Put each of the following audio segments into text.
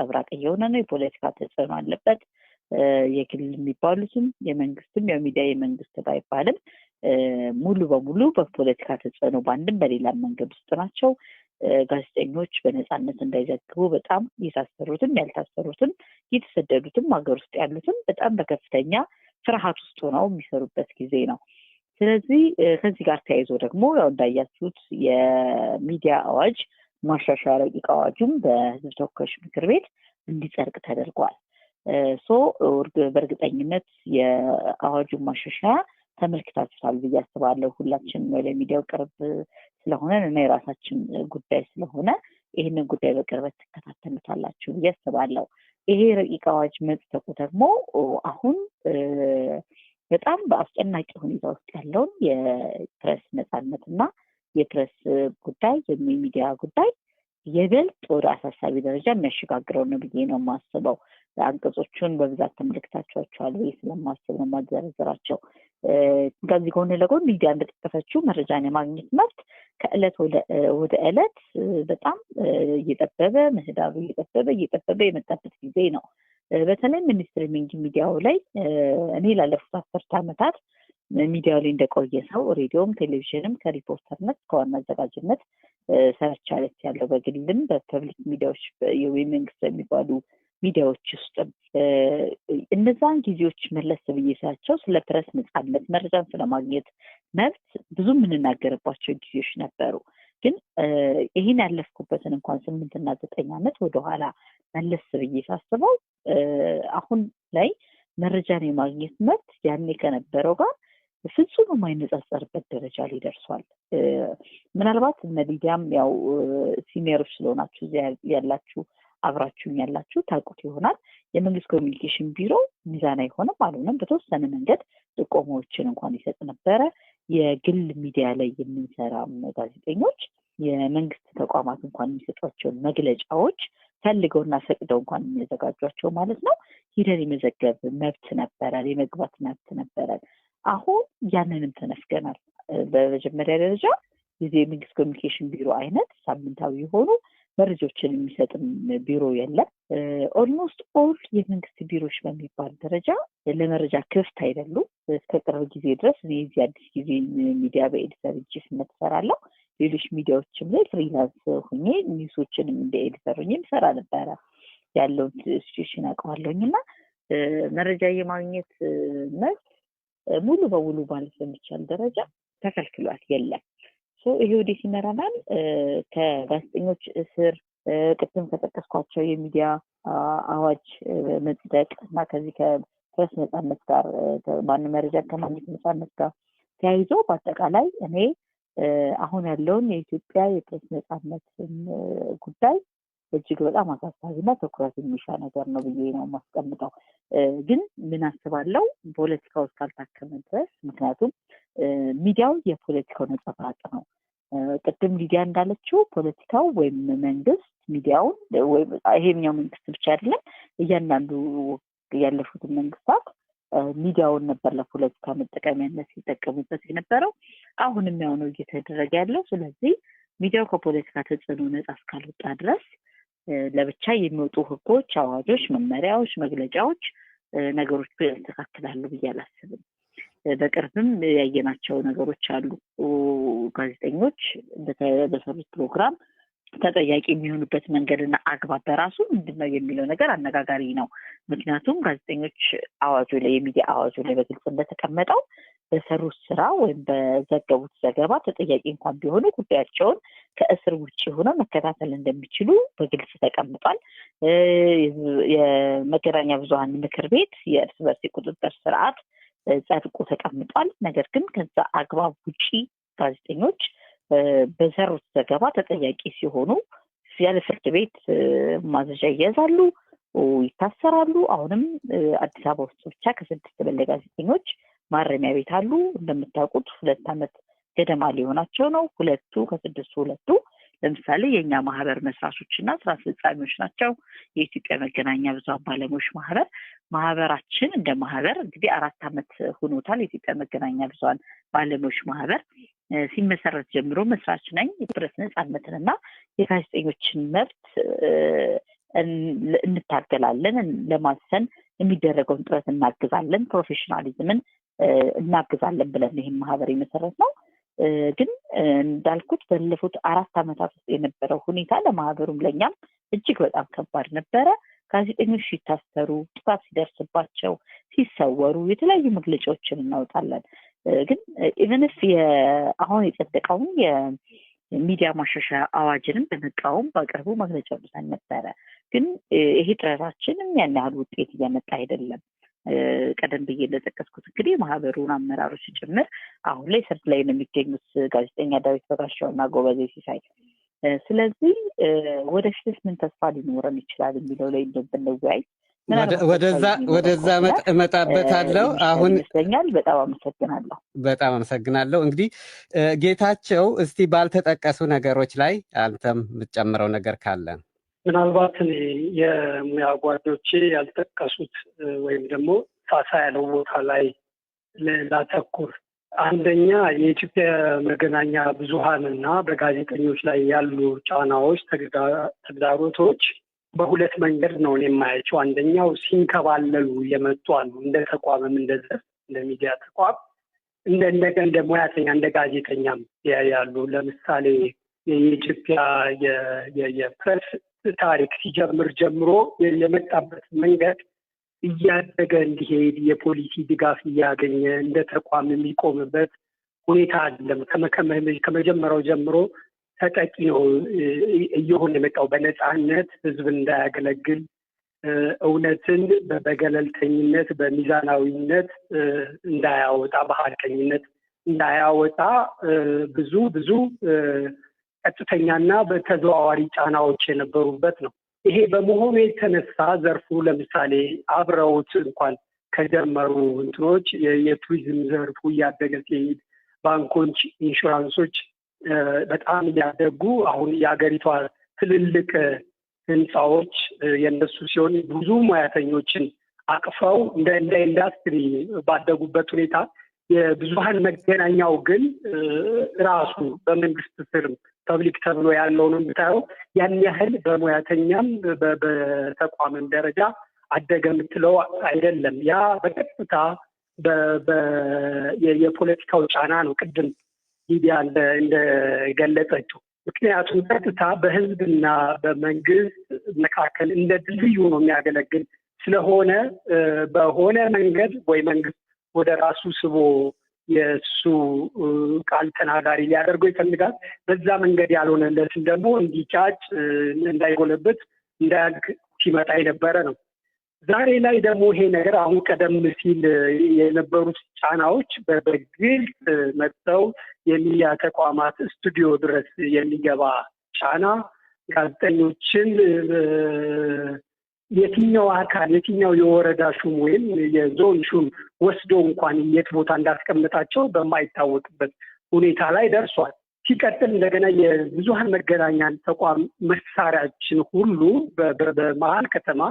ነጸብራቅ እየሆነ ነው። የፖለቲካ ተጽዕኖ አለበት። የግል የሚባሉትም የመንግስትም፣ ያው ሚዲያ የመንግስት ባይባልም፣ ሙሉ በሙሉ በፖለቲካ ተጽዕኖ በአንድም በሌላም መንገድ ውስጥ ናቸው። ጋዜጠኞች በነፃነት እንዳይዘግቡ በጣም የታሰሩትም ያልታሰሩትም የተሰደዱትም ሀገር ውስጥ ያሉትም በጣም በከፍተኛ ፍርሃት ውስጥ ሆነው የሚሰሩበት ጊዜ ነው። ስለዚህ ከዚህ ጋር ተያይዞ ደግሞ ያው እንዳያችሁት የሚዲያ አዋጅ ማሻሻያ ረቂቅ አዋጁም በህዝብ ተወካዮች ምክር ቤት እንዲጸድቅ ተደርጓል። So በእርግጠኝነት የአዋጁን ማሻሻያ ተመልክታችሁታል ብዬ አስባለሁ። ሁላችንም ለሚዲያው ቅርብ ስለሆነ እና የራሳችን ጉዳይ ስለሆነ ይህንን ጉዳይ በቅርበት ትከታተሉታላችሁ ብዬ አስባለሁ። ይሄ ረቂቅ አዋጅ መጽደቁ ደግሞ አሁን በጣም በአስጨናቂ ሁኔታ ውስጥ ያለውን የፕሬስ ነፃነት እና የፕሬስ ጉዳይ፣ የሚዲያ ጉዳይ ይበልጥ ወደ አሳሳቢ ደረጃ የሚያሸጋግረው ነው ብዬ ነው የማስበው። አንቀጾቹን በብዛት ተመልክታችኋቸዋል ብዬ ስለማስብ ነው የማዘረዝራቸው። ከዚህ ጎን ለጎን ሚዲያ እንደጠቀሰችው መረጃን የማግኘት መብት ከእለት ወደ እለት በጣም እየጠበበ፣ ምህዳሩ እየጠበበ እየጠበበ የመጣበት ጊዜ ነው። በተለይ mainstreaming ሚዲያው ላይ እኔ ላለፉት 10 ዓመታት ሚዲያው ላይ እንደቆየ ሰው ሬዲዮም ቴሌቪዥንም ከሪፖርተርነት ከዋና አዘጋጅነት ሰርቻለሁ ያለው፣ በግልም በ public ሚዲያዎች የመንግስት በሚባሉ ሚዲያዎች ውስጥም እነዛን ጊዜዎች መለስ ብዬ ሳያቸው ስለ ፕረስ ነፃነት፣ መረጃን ስለማግኘት መብት ብዙ የምንናገርባቸው ጊዜዎች ነበሩ። ግን ይህን ያለፍኩበትን እንኳን 8ና 9 ዓመት ወደኋላ መለስ ብዬ ሳስበው አሁን ላይ መረጃን የማግኘት መብት ያኔ ከነበረው ጋር ፍጹም የማይነጻጸርበት ደረጃ ላይ ደርሷል። ምናልባት እነ ሊዲያም ያው senior ኦች ስለሆናችሁ፣ እዚያ ያላችሁ፣ አብራችሁኝ ያላችሁ ታውቁት ይሆናል። የመንግስት ኮሚኒኬሽን ቢሮ ሚዛናዊ ሆነም አልሆነም በተወሰነ መንገድ ጥቆማዎችን እንኳን ይሰጥ ነበረ። የግል ሚዲያ ላይ የምንሰራ ጋዜጠኞች የመንግስት ተቋማት እንኳን የሚሰጧቸውን መግለጫዎች ፈልገውና ፈቅደው እንኳን የሚያዘጋጇቸው ማለት ነው፣ ሂደን የመዘገብ መብት ነበረን፣ የመግባት መብት ነበረን። አሁን ያንንም ተነፍገናል። በመጀመሪያ ደረጃ የዚህ የመንግስት ኮሚኒኬሽን ቢሮ አይነት ሳምንታዊ የሆኑ መረጃዎችን የሚሰጥም ቢሮ የለም። Almost all የመንግስት ቢሮዎች በሚባል ደረጃ ለመረጃ ክፍት አይደሉም። እስከ ቅርብ ጊዜ ድረስ እኔ እዚህ አዲስ ጊዜ ሚዲያ በ editor in chief ነት እሰራለሁ። ሌሎች ሚዲያዎችም ላይ freelance ሁኜ news ኦችንም እንደ editor ሁኜ እሰራ ነበረ። ያለውን situation አውቀዋለሁኝ እና መረጃ የማግኘት መብት ሙሉ በሙሉ ማለት በሚቻል ደረጃ ተከልክሏል፣ የለም። ይሄ ወዴት ይመራናል? ከጋዜጠኞች እስር፣ ቅድም ከጠቀስኳቸው የሚዲያ አዋጅ መጽደቅ እና ከዚህ ከፕሬስ ነፃነት ጋር፣ ማንም መረጃ ከማግኘት ነፃነት ጋር ተያይዞ በአጠቃላይ እኔ አሁን ያለውን የኢትዮጵያ የፕሬስ ነፃነት ጉዳይ እጅግ በጣም አሳሳቢና ትኩረት የሚሻ ነገር ነው ብዬ ነው የማስቀምጠው። ግን ምን አስባለሁ፣ ፖለቲካው እስካልታከመ ድረስ፣ ምክንያቱም ሚዲያው የፖለቲካው ነጸብራቅ ነው። ቅድም ሊዲያ እንዳለችው ፖለቲካው ወይም መንግስት ሚዲያውን፣ ወይም ይሄኛው መንግስት ብቻ አይደለም፣ እያንዳንዱ ያለፉትን መንግስታት ሚዲያውን ነበር ለፖለቲካ መጠቀሚያነት ሲጠቀሙበት የነበረው። አሁንም ያው ነው እየተደረገ ያለው። ስለዚህ ሚዲያው ከፖለቲካ ተጽዕኖ ነጻ እስካልወጣ ድረስ ለብቻ የሚወጡ ህጎች፣ አዋጆች፣ መመሪያዎች፣ መግለጫዎች ነገሮች ያስተካክላሉ ብዬ አላስብም። በቅርብም ያየናቸው ነገሮች አሉ። ጋዜጠኞች በሰሩት ፕሮግራም ተጠያቂ የሚሆኑበት መንገድና አግባብ በራሱ ምንድን ነው የሚለው ነገር አነጋጋሪ ነው። ምክንያቱም ጋዜጠኞች አዋጁ ላይ፣ የሚዲያ አዋጁ ላይ በግልጽ እንደተቀመጠው በሰሩት ስራ ወይም በዘገቡት ዘገባ ተጠያቂ እንኳን ቢሆኑ ጉዳያቸውን ከእስር ውጭ ሆነው መከታተል እንደሚችሉ በግልጽ ተቀምጧል። የመገናኛ ብዙኃን ምክር ቤት የእርስ በርስ የቁጥጥር ስርዓት ጸድቆ ተቀምጧል። ነገር ግን ከዛ አግባብ ውጪ ጋዜጠኞች በሰሩት ዘገባ ተጠያቂ ሲሆኑ ያለ ፍርድ ቤት ማዘዣ ይያዛሉ፣ ይታሰራሉ። አሁንም አዲስ አበባ ውስጥ ብቻ ከስድስት በላይ ጋዜጠኞች ማረሚያ ቤት አሉ። እንደምታውቁት 2 ዓመት ገደማ ሊሆናቸው ነው። ሁለቱ፣ ከስድስቱ ሁለቱ ለምሳሌ የእኛ ማህበር መስራቾች እና ስራ አስፈጻሚዎች ናቸው። የኢትዮጵያ መገናኛ ብዙኃን ባለሙያዎች ማህበር፣ ማህበራችን እንደ ማህበር እንግዲህ 4 ዓመት ሆኖታል። የኢትዮጵያ መገናኛ ብዙኃን ባለሙያዎች ማህበር ሲመሰረት ጀምሮ መስራች ነኝ። የፕሬስ ነፃነትንና የጋዜጠኞችን መብት እንታገላለን፣ ለማስፈን የሚደረገውን ጥረት እናግዛለን፣ professionalism ን እናግዛለን ብለን ይህን ማህበር የመሰረትነው። ግን እንዳልኩት ባለፉት 4 ዓመታት ውስጥ የነበረው ሁኔታ ለማህበሩም ለእኛም እጅግ በጣም ከባድ ነበረ። ጋዜጠኞች ሲታሰሩ፣ ጥቃት ሲደርስባቸው፣ ሲሰወሩ የተለያዩ መግለጫዎችን እናወጣለን። ግን even if አሁን የጸደቀውን የሚዲያ ማሻሻያ አዋጅንም በመቃወም በቅርቡ መግለጫ አውጥተን ነበረ። ግን ይሄ ጥረታችንም ያን ያህል ውጤት እያመጣ አይደለም። ቀደም ብዬ እንደጠቀስኩት እንግዲህ የማህበሩን አመራሮች ጭምር አሁን ላይ እስር ላይ ነው የሚገኙት፣ ጋዜጠኛ ዳዊት በጋሻው እና ጎበዜ ሲሳይ። ስለዚህ ወደፊትስ ምን ተስፋ ሊኖረን ይችላል የሚለው ላይ እንደው ብንወያይ ወደዛ እመጣበታለሁ። አሁን ይመስለኛል። በጣም አመሰግናለሁ። በጣም አመሰግናለሁ። እንግዲህ ጌታቸው፣ እስቲ ባልተጠቀሱ ነገሮች ላይ አንተም የምትጨምረው ነገር ካለ። ምናልባት እኔ የሙያ ጓዶቼ ያልጠቀሱት ወይም ደግሞ ሳሳ ያለው ቦታ ላይ ላተኩር። አንደኛ የኢትዮጵያ መገናኛ ብዙኃን እና በጋዜጠኞች ላይ ያሉ ጫናዎች፣ ተግዳሮቶች በሁለት መንገድ ነው እኔ የማያቸው። አንደኛው ሲንከባለሉ የመጡ አሉ፣ እንደ ተቋምም፣ እንደ ዘርፍ፣ እንደ ሚዲያ ተቋም፣ እንደ ሙያተኛ፣ እንደ ጋዜጠኛም ያሉ። ለምሳሌ የኢትዮጵያ የፕሬስ ታሪክ ሲጀምር ጀምሮ የመጣበት መንገድ እያደገ እንዲሄድ የፖሊሲ ድጋፍ እያገኘ እንደ ተቋም የሚቆምበት ሁኔታ አይደለም። ከመጀመሪያው ጀምሮ ተጠቂ ነው እየሆነ የመጣው። በነፃነት ህዝብ እንዳያገለግል፣ እውነትን በገለልተኝነት በሚዛናዊነት እንዳያወጣ፣ በሀቀኝነት እንዳያወጣ ብዙ ብዙ ቀጥተኛና በተዘዋዋሪ ጫናዎች የነበሩበት ነው። ይሄ በመሆኑ የተነሳ ዘርፉ ለምሳሌ አብረውት እንኳን ከጀመሩ እንትኖች የቱሪዝም ዘርፉ እያደገ ሲሄድ፣ ባንኮች፣ ኢንሹራንሶች በጣም እያደጉ አሁን የሀገሪቷ ትልልቅ ህንፃዎች የነሱ ሲሆን ብዙ ሙያተኞችን አቅፈው እንደ ኢንዱስትሪ ባደጉበት ሁኔታ የብዙሀን መገናኛው ግን ራሱ በመንግስት ስርም public ተብሎ ያለውን የምታየው ያን ያህል በሙያተኛም በተቋምም ደረጃ አደገ የምትለው አይደለም። ያ በቀጥታ የፖለቲካው ጫና ነው፣ ቅድም ሊዲያ እንደገለጸችው። ምክንያቱም ቀጥታ በህዝብና በመንግስት መካከል እንደ ድልድይ ሆኖ የሚያገለግል ስለሆነ በሆነ መንገድ ወይ መንግስት ወደ ራሱ ስቦ የእሱ ቃል ተናጋሪ ሊያደርገው ይፈልጋል። በዛ መንገድ ያልሆነለትን ደግሞ እንዲጫጭ፣ እንዳይጎለብት፣ እንዳያድግ ሲመጣ የነበረ ነው። ዛሬ ላይ ደግሞ ይሄ ነገር አሁን ቀደም ሲል የነበሩት ጫናዎች በግልጽ መጥተው የሚዲያ ተቋማት ስቱዲዮ ድረስ የሚገባ ጫና፣ ጋዜጠኞችን የትኛው አካል፣ የትኛው የወረዳ ሹም ወይም የዞን ሹም ወስዶ እንኳን የት ቦታ እንዳስቀመጣቸው በማይታወቅበት ሁኔታ ላይ ደርሷል። ሲቀጥል እንደገና የብዙሀን መገናኛን ተቋም መሳሪያችን ሁሉ በመሀል ከተማ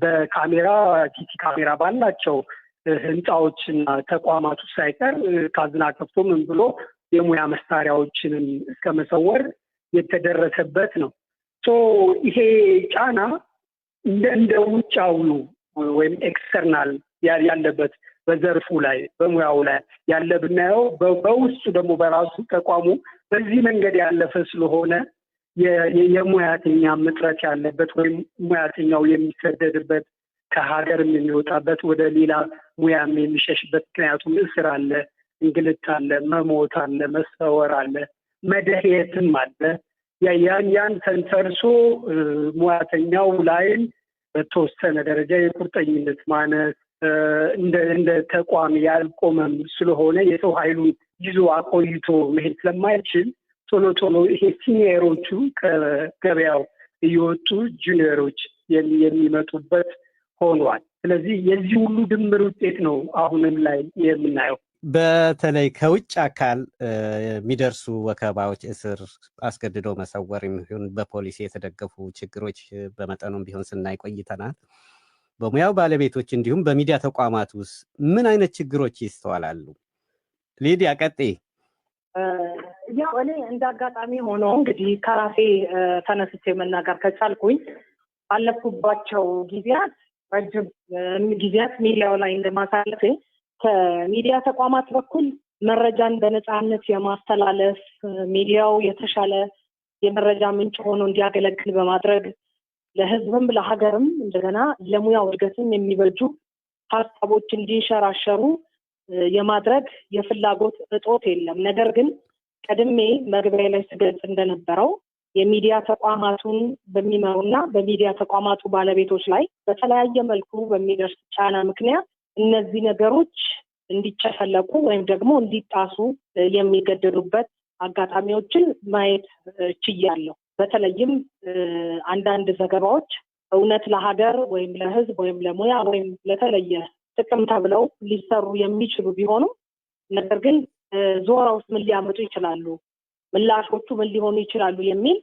በካሜራ CC ካሜራ ባላቸው ህንፃዎችና ተቋማቱ ሳይቀር ካዝና ከፍቶ ምን ብሎ የሙያ መሳሪያዎችንም እስከ መሰወር የተደረሰበት ነው። So ይሄ ጫና እንደ ውጫዊው ወይም external ያለበት በዘርፉ ላይ በሙያው ላይ ያለ ብናየው፣ በውስጡ ደግሞ በራሱ ተቋሙ በዚህ መንገድ ያለፈ ስለሆነ የሙያተኛ እጥረት ያለበት ወይም ሙያተኛው የሚሰደድበት፣ ከሀገርም የሚወጣበት፣ ወደ ሌላ ሙያም የሚሸሽበት፣ ምክንያቱም እስር አለ፣ እንግልት አለ፣ መሞት አለ፣ መሰወር አለ፣ መደህየትም አለ። ያን ተንተርሶ ሙያተኛው ላይም በተወሰነ ደረጃ የቁርጠኝነት ማነስ፣ እንደ ተቋም ያልቆመም ስለሆነ የሰው ኃይሉን ይዞ አቆይቶ መሄድ ስለማይችል ቶሎ ቶሎ ይሄ senior ኦቹ ከገበያው እየወጡ junior ኦች የሚመጡበት ሆኗል። ስለዚህ የዚህ ሁሉ ድምር ውጤት ነው አሁንም ላይ የምናየው። በተለይ ከውጭ አካል የሚደርሱ ወከባዎች፣ እስር፣ አስገድዶ መሰወር የሚሆን በፖሊሲ የተደገፉ ችግሮች በመጠኑም ቢሆን ስናይ ቆይተናል። በሙያው ባለቤቶች እንዲሁም በሚዲያ ተቋማት ውስጥ ምን አይነት ችግሮች ይስተዋላሉ? ሊዲያ ቀጥይ። ያው እኔ እንደ አጋጣሚ ሆኖ እንግዲህ ከራሴ ተነስቼ መናገር ከቻልኩኝ ባለፍኩባቸው ጊዜያት፣ ረጅም ጊዜያት ሚዲያው ላይ እንደማሳለፌ፣ ከሚዲያ ተቋማት በኩል መረጃን በነፃነት የማስተላለፍ፣ ሚዲያው የተሻለ የመረጃ ምንጭ ሆኖ እንዲያገለግል በማድረግ ለሕዝብም ለሀገርም እንደገና ለሙያው እድገትም የሚበጁ ሀሳቦች እንዲንሸራሸሩ የማድረግ የፍላጎት እጦት የለም። ነገር ግን ቀድሜ መግቢያ ላይ ስገልጽ እንደነበረው የሚዲያ ተቋማቱን በሚመሩና በሚዲያ ተቋማቱ ባለቤቶች ላይ በተለያየ መልኩ በሚደርስ ጫና ምክንያት እነዚህ ነገሮች እንዲጨፈለቁ ወይም ደግሞ እንዲጣሱ የሚገደዱበት አጋጣሚዎችን ማየት ችያለሁ። በተለይም አንዳንድ ዘገባዎች እውነት ለሀገር ወይም ለሕዝብ ወይም ለሙያ ወይም ለተለየ ጥቅም ተብለው ሊሰሩ የሚችሉ ቢሆኑም፣ ነገር ግን ዞረውስ ምን ሊያመጡ ይችላሉ፣ ምላሾቹ ምን ሊሆኑ ይችላሉ የሚል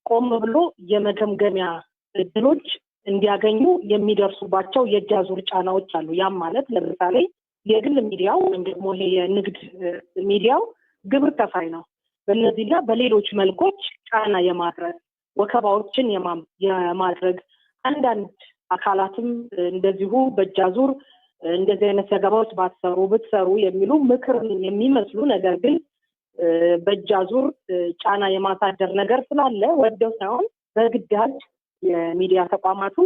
ቆም ብሎ የመገምገሚያ እድሎች እንዲያገኙ የሚደርሱባቸው የእጅ አዙር ጫናዎች አሉ። ያም ማለት ለምሳሌ የግል ሚዲያው ወይም ደግሞ ይሄ የንግድ ሚዲያው ግብር ከፋይ ነው። በእነዚህና በሌሎች መልኮች ጫና የማድረግ፣ ወከባዎችን የማድረግ፣ አንዳንድ አካላትም እንደዚሁ በእጅ አዙር እንደዚህ አይነት ዘገባዎች ባትሰሩ፣ ብትሰሩ የሚሉ ምክር የሚመስሉ ነገር ግን በእጅ አዙር ጫና የማሳደር ነገር ስላለ ወደው ሳይሆን በግዳጅ የሚዲያ ተቋማቱ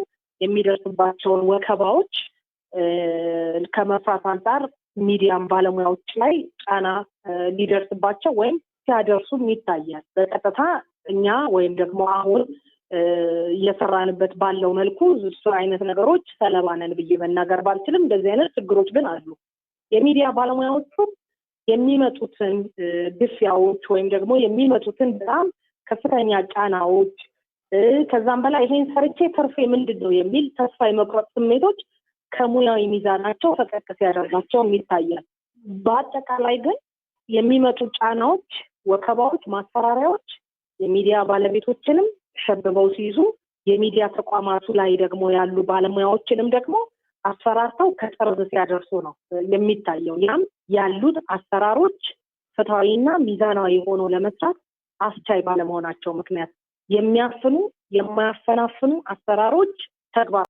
የሚደርስባቸውን ወከባዎች ከመፍራት አንጻር ሚዲያም ባለሙያዎች ላይ ጫና ሊደርስባቸው ወይም ሲያደርሱም ይታያል። በቀጥታ እኛ ወይም ደግሞ አሁን እየሰራንበት ባለው መልኩ እሱ አይነት ነገሮች ሰለባ ነን ብዬ መናገር ባልችልም እንደዚህ አይነት ችግሮች ግን አሉ። የሚዲያ ባለሙያዎቹ የሚመጡትን ግፊያዎች ወይም ደግሞ የሚመጡትን በጣም ከፍተኛ ጫናዎች፣ ከዛም በላይ ይሄን ሰርቼ ትርፌ ምንድን ነው የሚል ተስፋ የመቁረጥ ስሜቶች ከሙያዊ ሚዛናቸው ፈቀቅ ሲያደርጋቸውም ይታያል። በአጠቃላይ ግን የሚመጡ ጫናዎች፣ ወከባዎች፣ ማስፈራሪያዎች የሚዲያ ባለቤቶችንም ሸብበው ሲይዙ የሚዲያ ተቋማቱ ላይ ደግሞ ያሉ ባለሙያዎችንም ደግሞ አስፈራርተው ከጠርዝ ሲያደርሱ ነው የሚታየው። ያም ያሉት አሰራሮች ፍትሐዊና ሚዛናዊ ሆኖ ለመስራት አስቻይ ባለመሆናቸው ምክንያት የሚያፍኑ የማያፈናፍኑ አሰራሮች ተግባር